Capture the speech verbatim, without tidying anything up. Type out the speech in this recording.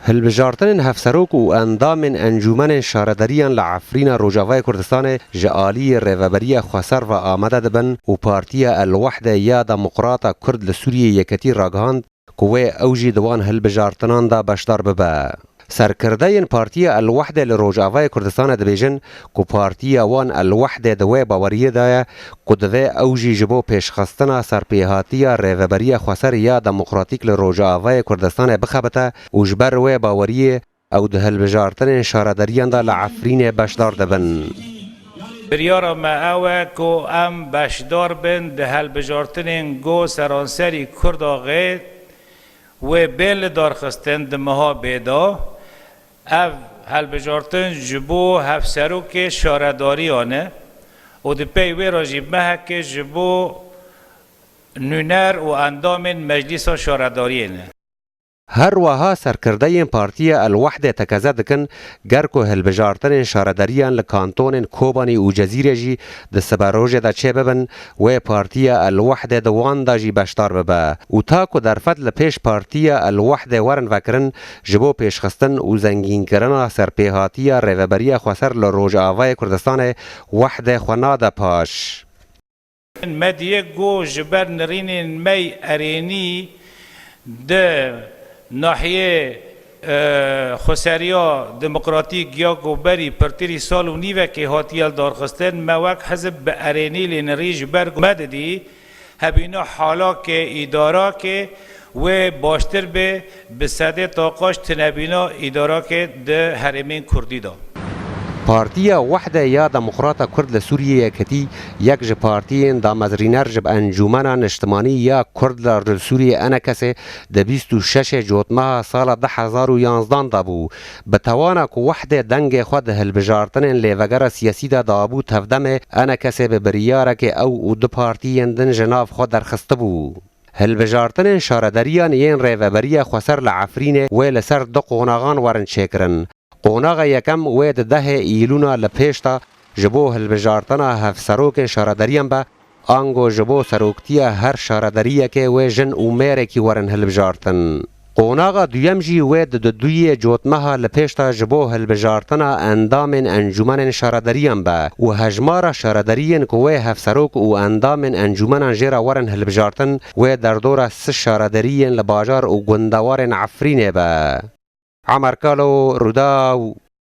Hilbijartinên hevserok û endamên Encûmenên Şaredariyan li Efrîna Rojavayê Kurdistanê ji aliyê Rêveberiya Xweser ve amade dibin û Partiya El Wehde ya Demokrata Kurd li Sûriyê Yeketî ragihand ku wê ew jî di wan hilbijartinan de beşdar bibe. Serkirdeyên Partiya El Wehde li Rojavayê Kurdistanê dibêjin ku partiya wan El Wehde di wê baweriyê de ye ku divê ew jî ji bo pêşxistina serpêhatiya Rêveberiya Xweser ya Demokratîk li Rojavayê Kurdistanê bixebite û ji ber wê baweriyê ew di hilbijartinên şaredariyan de li Efrînê beşdar dibin. Biryara me ew e ku em beşdar bin di hilbijartinên ku seranserî Kurdaxê wê bên lidarxistin di meha bê de. Ev hilbijartin ji bo hevserokê şaredariyan e û di pey wê re jî mehekê ji bo nûner û endamên Meclîsa Şaredariyê ne. Her wiha serkirdeyên Partiya El Wehde tekeze dikin, ger ku hilbijartinên şaredariyan li kantonên Kobanî û Cezîrê jî di siberojê de çêbibin, wê Partiya El Wehde di wan de jî beşdar bibe û ta ku derfet li pêş Partiya El Wehde werin vekirin, ji bo pêşxistin û zengînkirina serpêhatiya Rêveberiya Xweser li Rojavayê Kurdistanê Wehde xwe nade paş. Me diye ku ji ber nirînên me yê erênî di nahiyê, e, xweseriya demokratîk ya ku berî pirtirî sal û nîvekê hatiye lidarxistin, me wek hizb bi erênî lê nirî ji ber ku me didî hebîna halakê îdarakê wê baştir bê, bi sedê taqaş tinebîna îdarakê di herêmên Kurdî de. Partiya Wehde ya Demokrata Kurd li Sûriyê Yeketî yek ji partiyên damezrîner ji bi Encûmena Niştimanî ya Kurd li Sûriyê ENKSê di bîst û şeşê Cotmeha sala du hezar û yanzdan de bû. Bi tewana ku Wehde dengê xwe di hilbijartinên lêvegera siyasî de dabû tevdemê, ENKSê bi biryarekê ew û du partiyên din ji nav xwe derxistibû. Hilbijartinên şaredariyan yên Rêveberiya Xweser li Efrînê wê li ser du qonaxan werin çêkirin. Qonaxa yekem wê di dehê Îlûna li pêş de ji bo hilbijartina hevserokên şaredariyan be, ango ji bo seroktiya her şaredariyekê wê jin û mêrekî werin hilbijartin. Qonaxa duyem jî wê di duduyê Cotmeha li pêş de ji bo hilbijartina endamên Encûmenên Şaredariyan be û hejmara şaredariyên ku wê hevserok û endamên encûmenan jê re werin hilbijartin, wê derdora sih şaredariyên li bajar û gundewarên Efrînê be. Emer Kalo, Rûdaw,